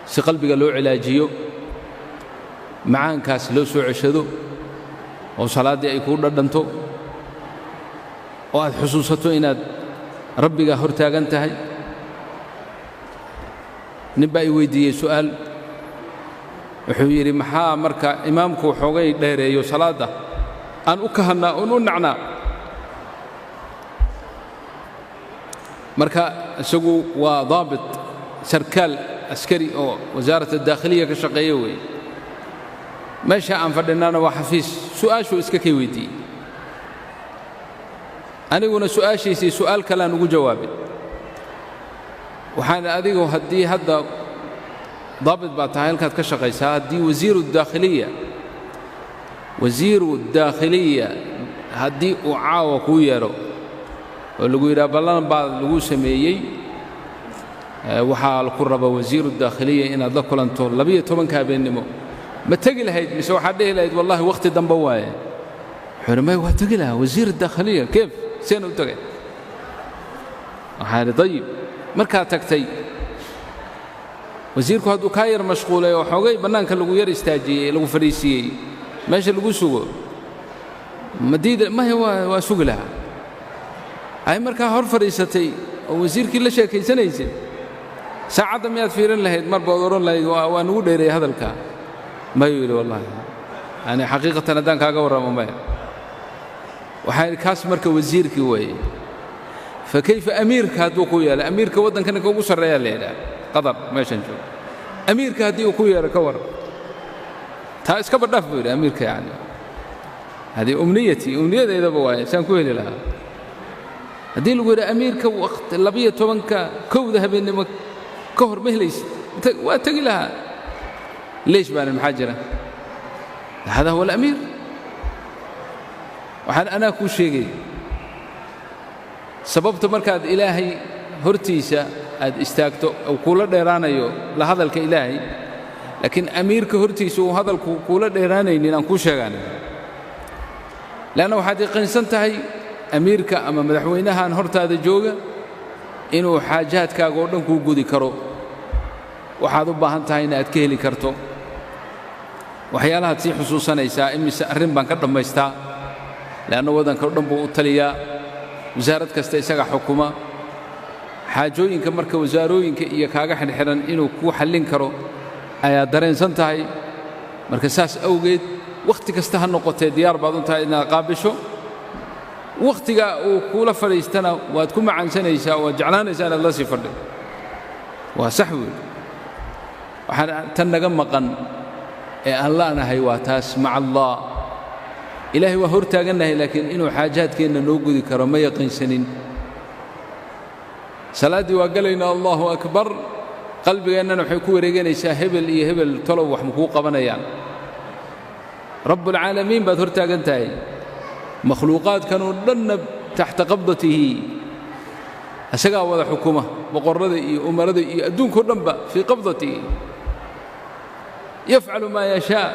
Si qalbiga loo cilaajiyo, macaankaas loo soo ceshado, oo salaaddii ay kuu dhadhanto, oo aad xusuusato inaad rabbigaa hor taagan tahay. Nin baa i weyddiiyey su'aal, wuxuu yidhi: maxaa marka imaamku waxoogay dheereeyo salaadda aan u kahannaa oon u nacnaa? Marka isagu waa daabit, sarkaal askari oo wasaarat adaakhiliya ka shaqeeya weeye. Meesha aan fadhinana waa xafiis. Su'aashuu iska kay weyddiiyey, aniguna su'aashiisii su'aal kalean ugu jawaabay. Waxaan adigu haddii hadda daabit baa tahay, halkaad ka shaqaysaa, haddii wasiiru daakhiliya haddii uu caawa kuu yeedho oo lagu yidhaha ballan baa lagu sameeyey, waxaa ku raba wasiiru daakhiliya inaad la kulanto 12-ka habeennimo, ma tegi lahayd mise waxaad dhihi lahayd wallahi wakhti dambe waaye? Wuxuu yidhi: may, waa tegi lahaa. Wasiir daakhiliya keef seen u tagay? Waxaa idhi: dayib, markaad tagtay, wasiirku hadduu kaa yar mashquulay oo xoogay bannaanka lagu yar istaajiyey, lagu fadhiisiiyey, meesha lagu sugo, ma diida? Maya, waa sugi lahaa. Ay markaa hor fadhiisatay oo wasiirkii la sheekaysanaysay, saacadda miyaad fiirin lahayd mar baad odhan lahayd waa nugu dheereeyey hadalka? Mayuu yidhi. Wallahi yani xaqiiqatan haddaan kaaga warramo, maya. Waxaa idhi: kaas marka wasiirkii weeye, fa kayfa amiirka hadduu ku yeelo? Amiirka waddanka ninka ugu sarreeyaa la yidhaha, Qatar meeshan joogo. Amiirka haddii uu ku yeero, ka warran? Taa iskaba dhaaf buu yidhi. Amiirka yani hadii umniyatii, umniyadeydaba waaye saan ku heli lahaa. Haddii lagu yidhi amiirka waqti 12-ka 1-da habeennimo ka hor ma helaysid, waa tegi lahaa. Leesh baanan? Maxaa jira? Hada huwa alamiir. Waxaan anaa kuu sheegay sababta markaad Ilaahay hortiisa aad istaagto uu kuula dheeraanayo la hadalka Ilaahay, laakiin amiirka hortiisa uu hadalku kuula dheeraanaynin aan kuu sheegaan. Leanna waxaad yaqiinsan tahay amiirka ama madaxweynahan hortaada jooga inuu xaajaadkaaga oo dhan kuu gudi karo, waxaad u baahan tahayna aad ka heli karto. Waxyaalahaad sii xusuusanaysaa, imise arrin baan ka dhammaystaa, leanna waddanka o dhan buu u taliyaa, wasaarad kasta isaga xukuma, xaajooyinka marka wasaarooyinka iyo kaaga xidhxidhan inuu kuu xallin karo ayaa dareensan tahay. Marka saas awgeed wakhti kasta ha noqotee diyaar baad u tahay inaad qaabisho. Wakhtiga uu kuula fadhiistana waad ku macaansanaysaa, waad jeclaanaysaa inaad la sii fadhido. Waa sax weey. Waxaan tan naga maqan ee aan la'nahay waa taas maca Allah. Ilaahay waa hor taagannahay, laakiin inuu xaajaadkeenna noo gudi karo ma yaqiinsanin. Salaaddii waa gelaynaa, Allahu akbar, qalbigeennana waxay ku wareeganaysaa hebel iyo hebel, tolow wax makuu qabanayaan? Rabbulcaalamiin baad hor taagan tahay, makhluuqaadkanoo dhanna taxta qabdatihi, isagaa wada xukuma, boqorrada iyo umarada iyo adduunkao dhanba fii qabdatihi, yafcalu maa yashaa.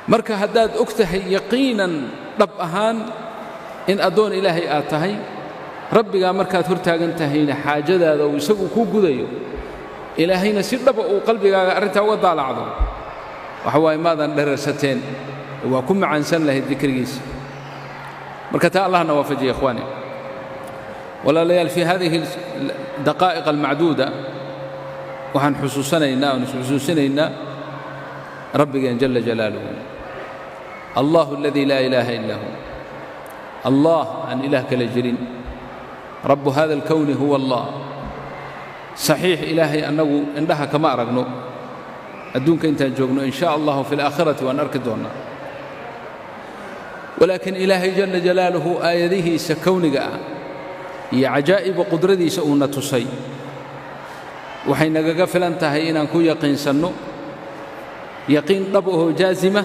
Marka haddaad og tahay yaqiinan, dhab ahaan, in addoon Ilaahay aad tahay, rabbigaa markaad hor taagan tahayna xaajadaada uu isagu kuu gudayo, Ilaahayna si dhaba uu qalbigaaga arrintaa uga daalacdo, waxa waaye maadan dherarsateen, waa ku macaansan lahayd dikrigiisa. Marka taa Allahna waafajiya. Ikhwaani, walaalayaal, fii hadihi daqaa'iq almacduuda waxaan xusuusanaynaa oon isxusuusinaynaa rabbigeen jalla jalaaluhu, allahu aladii laa ilaaha illaa hu, Allah aan ilaah kala jirin. Rabbu hada alkowni huwa Allah. Saxiix, Ilaahay annagu indhaha kama aragno adduunka intaan joogno. In shaa Allahu fi alaakhirati waan arki doonnaa, walaakiin Ilaahay jalla jalaaluhu aayadihiisa kowniga ah iyo cajaa'iba qudradiisa uuna tusay waxay nagaga filan tahay inaan ku yaqiinsanno yaqiin dhab ahoo jaazima.